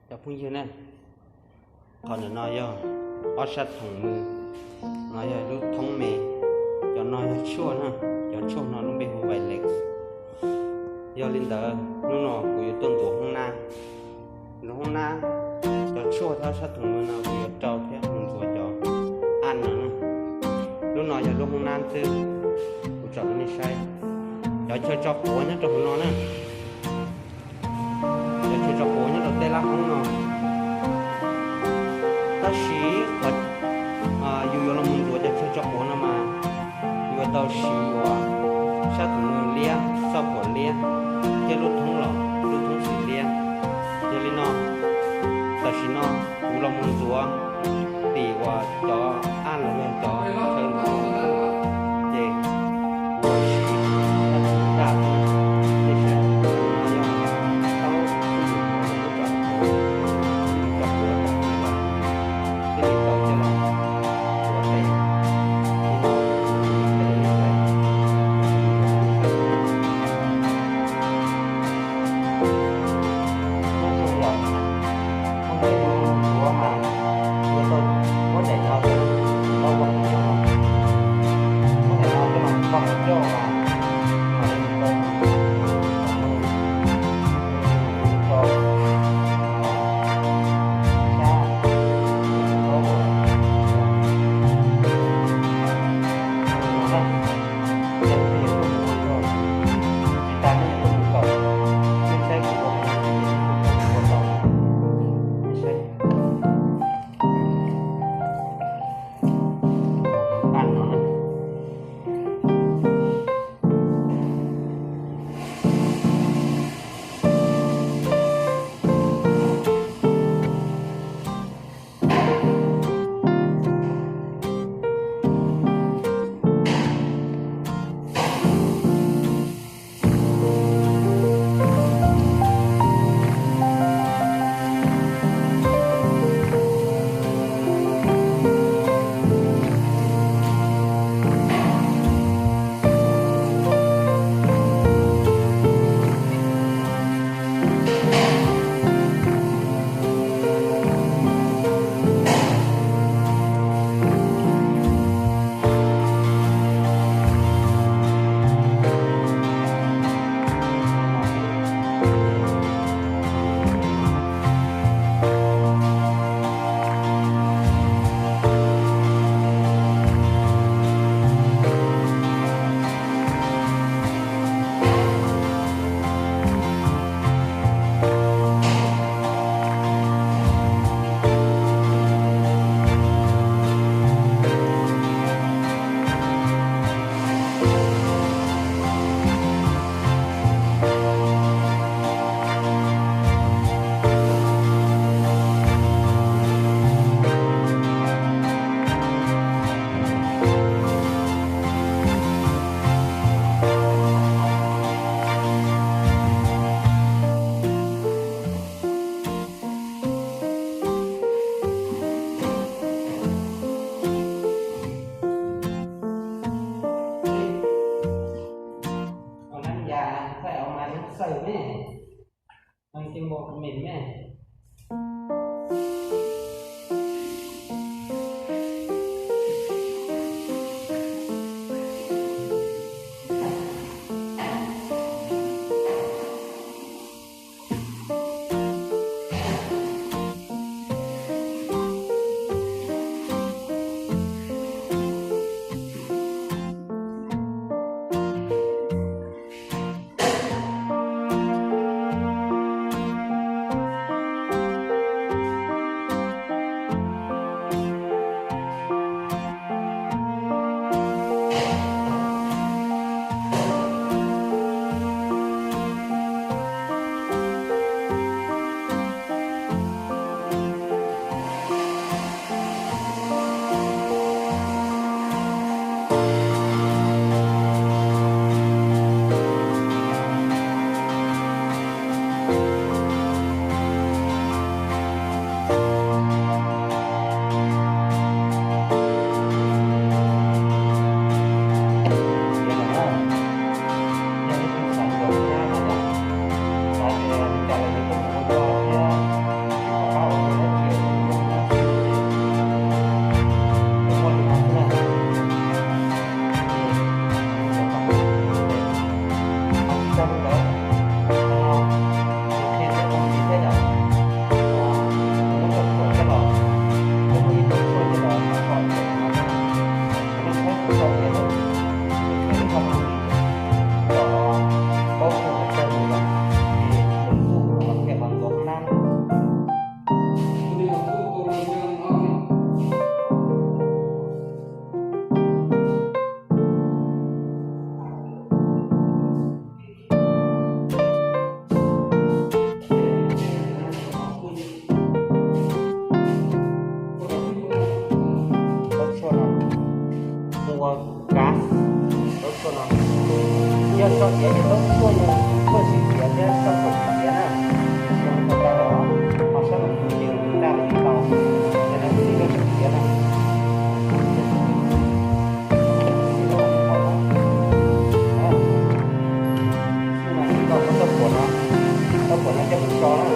Cov phooj ywg na, qhov ntawm no yog ob sab thoom mws, no yog lub thoob me, cov no yog tshuaj na, cov tshuaj no lub npe hu Vailex. Yog li ntawd hnub no kuv yuav tuaj ntxuav hoob nab. Ntxuav hoob nab, cov tshuaj thiab ob sab thoom mws no kuv yuav rau thiab mus ntxuav cov aj no na. Lub no yog lub hoob nab xwb, kuv tsom rau nej saib. Cov chaw tso quav nyob rau hauv no na. Cov chaw tso quav nyob rau tej lab hoob no. Tab sis qhov yus yuav los mus ntxuav cov chaw tso quav no mas yuav tau siv uas sab thoom mws liab, xauj phuam liab, thiab lub thoob los lub thoob xwm liab. Yog li no, tam sim no kuv los mus ntxuav tim uas cov aj los yog cov chaw ntxuav, ces kuv siv sab thoom daj, nej saib, no yog taub, tso quav, thiaj li tau coj los ntxuav tes. Li no, muab ntxuav mas yuav tau muab daim no coj los ua, muab daim no coj los ua mas mam li mus rau, mus rau sab, mus rau, mus rau, ces kuv yuav tuaj mus ua, tsis tas nej yuav tuaj mus kawm, nej saib kuv ua qhov no ces nej kuj tuaj mus ua tau, nej saib. so na.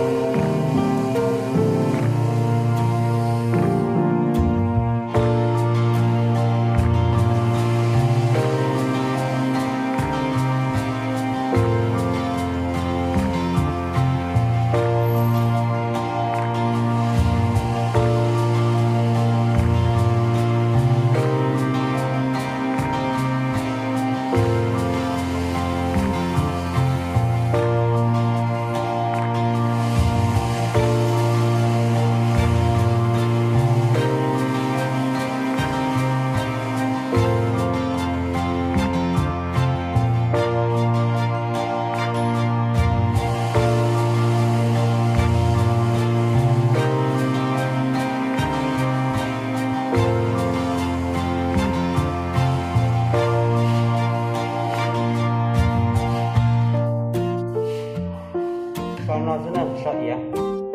So no xwb na, so iav,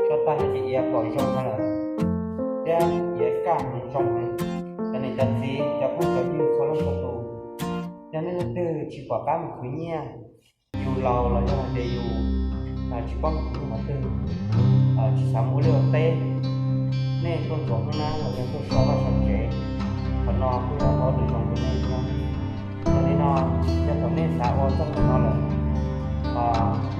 so tag ces iav pom zoo no lawm, thiab iav kaj mus zoo li. Cov niam cov txiv cov phooj cov ywg txhua leej txhua tus, yog nej leej twg tsis pom qab mus khwv nyiaj, yus laus los yog hais tias yus tsis paub mus khwv nyiaj qhov twg, tsis xav mus ua liaj ua teb, nej tuaj ntxuav hoob nab los yog tuaj so vaj so tsev, qhov no kuj yog qhov lus zoo rau nej thiab. Yog li no, yog thaum nej xav ua txoj hauj lwm no lawm,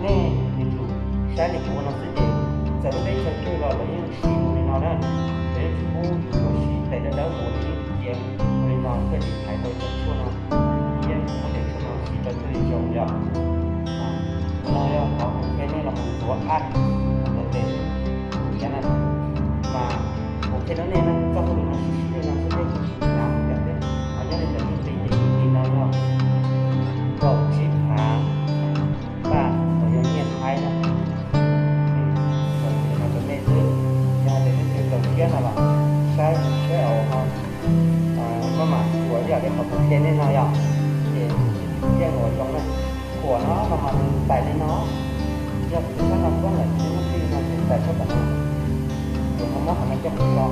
nej yuav tsum saib li kuv ua no xwb ces txawm lub teb chaws twg los lawv yeej siv mus li no na. Lawv yeej tsis pub yus yuav siv tes dawb dawb mus, lawv yeej cia li no thiaj li thaiv tau cov tshuaj no, thiab muab cov tshuaj no siv rau txoj kev zoo yom. No yog qhov kuv qhia nej los mus ntxuav aj ntxuav tes thiab na. Mas kuv qhia rau nej na, txoj hauj lwm no siv siv li no xwb thiab tsis tsis hnyav mus cas thiab. Ho nyob li ntawm nej tis ces tus tis no yog kaum tsib phav npaj uas yog nyiaj Thaib na. Kuv qhia no rau nej xwb, yog hais tias nej tus kaum tsib no los saib saib os ho maj mam ua ib yam li qhov kuv qhia nej no yom, ces yeej ua zoo na. Khuam no los mas nws tais li no, yog kuv tus sab no tuab lawm kuv muab tij no ces tais sab tom no, ces ho muab qhov no coj mus so,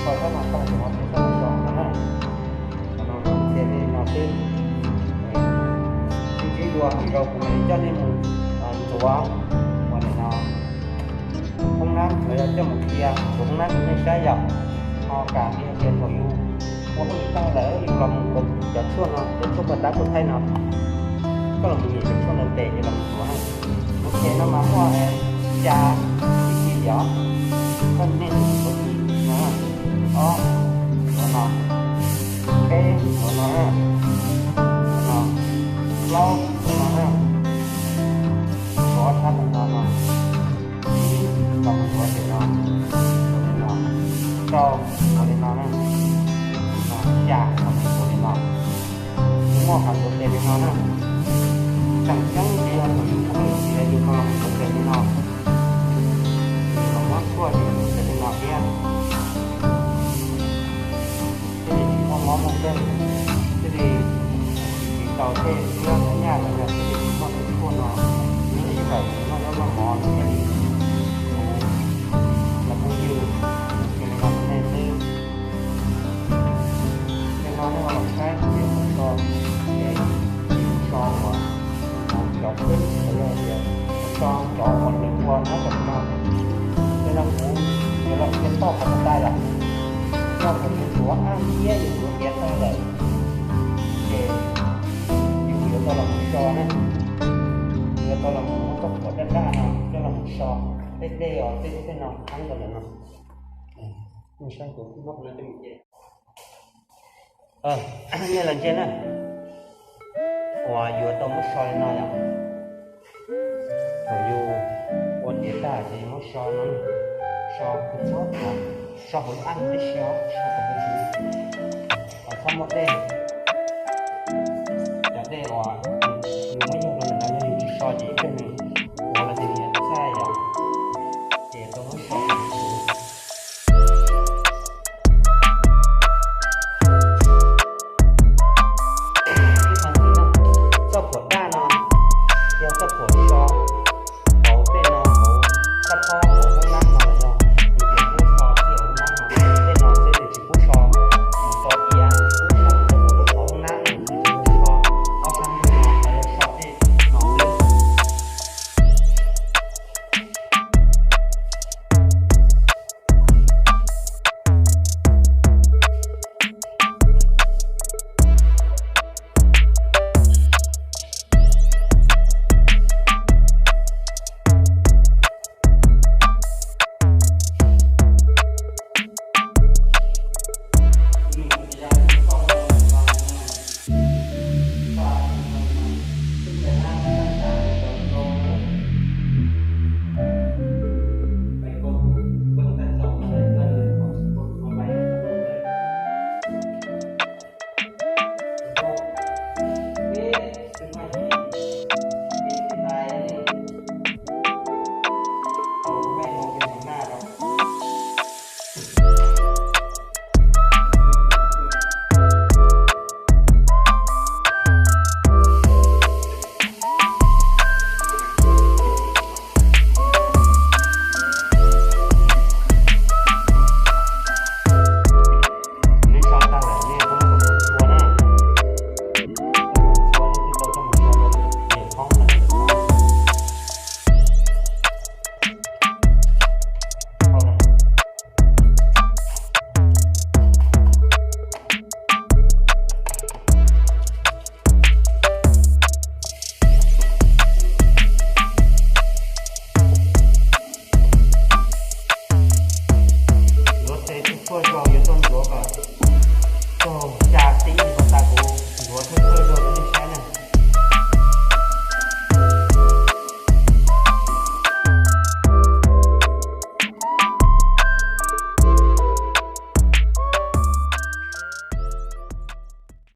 kho sab no tag ces ho tais sab no so no na. Qhov no qhia nej no xwb. Sib ntsib dua, lwm zaus kuv mam li coj nej mus ntxuav uas nim no hoob nab los yog coj mus qhia ntxuav hoob nab rau nej saib yom. Ho kam li hais tias thaum yus ua hauj lwm tag lawm yus los mus ntxuav cov tshuaj no, cov tshuaj paj dab puas thaij no, koj los mus nyiam cov tshuaj ntawd tes ces los mus ntxuav na. Kuv qhia no mas muaj xya ib txhis os, koj nej ntxuav ntxuav no, ob ntxuav no, peb ntxuav no, no plaub ntxuav no, ntxuav sab ntawm no no, tsib los mus ntxuav tes no, ntxuav li no, rau ntxuav li no na, xya los mus ntxuav li no. Kuv muaj qhov ntxuav tes li no na, tseem ceeb ces yog thaum yus ua hauj lwm ces yus los mus ntxuav tes li no, yus los muab tshuaj ces yus ntxuav tes li no thiab. Thiaj li tsis muaj mob muaj nkeeg, thiaj li tsis tau tej siab nyaj los yog thiaj li tsis muaj tej tshuaj no, nws li tawm noj zaub noj mov nws thiaj li tus los phooj ywg, ces li no rau nej xwb. Li no nej ho los saib kuv yuav mus so, ces kuv so uas cov kub los yog tias so cov uas nws ua nyob rau no. Li no kuv yuav los qhia txog qhov no tag lawm. Yog thaum yus ntxuav aj thiab yus ntxuav tiav tag lawm, ces yus yuav tau los mus so na, yuav tau los mus muab txoj khuam daj daj no coj los mus so, tej dej os tej tej no qhab nkaus ntawm no. Nej los ntsia na, uas yuav tau muab so li no yom. Thaum yus ua tiav tag ces yus muab so no, so txhua txhua, so hauv lub aj tib si, so kom txhob muaj dej. Cov dej uas